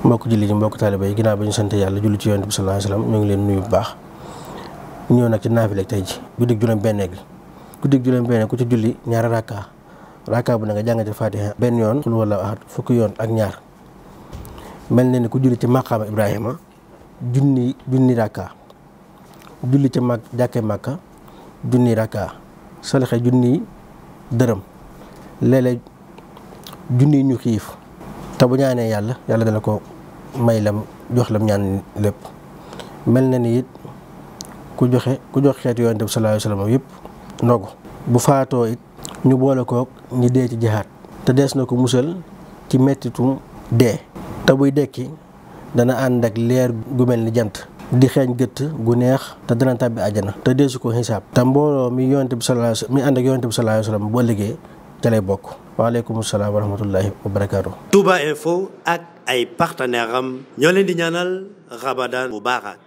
mbokk julli ñi mbokk taaliba yi ginnaaw ba ñu sant yàlla julli ci yonent bi sallallahu alayhi wasallam ñu ngi leen nuyu bu baax ñëw nag ci naafila tey ji guddig juróom-benn gi guddig juróom-benn ku ci julli ñaari rakka bu ne nga jàngate Fatiha benn yoon xul wala ahad fukki yoon ak ñaar mel na ni ku julli ci maqaama Ibrahima junni rakka julli ci jàkkee Makka junni rakka salaxe junni dërëm léeg-léeg junni ñu xiif te bu ñaanee yàlla dana ko may lam jox lam ñaan lépp mel na ni it ku jox xeetu yonent bi sallallahu alayhi wasallam yëpp ndogu bu faatoo it ñu boole kook ñi dee ci jihaad te dees na ko musal ci mettitum dee te buy dekki dana ànd ak leer gu mel ni jant di xeeñ gëtt gu neex te dana tàbbi àjjana te deesu ko xisaab te mbooloo mi ànd ak yonent bi sallallahu alayhi wasallam boo liggéey ca lay bokk. waaleykum salaam wa rahmatullahi wa barakaatu. Touba Info ak ay partenaires am ñoo leen di ñaanal Ramadan Mubarak.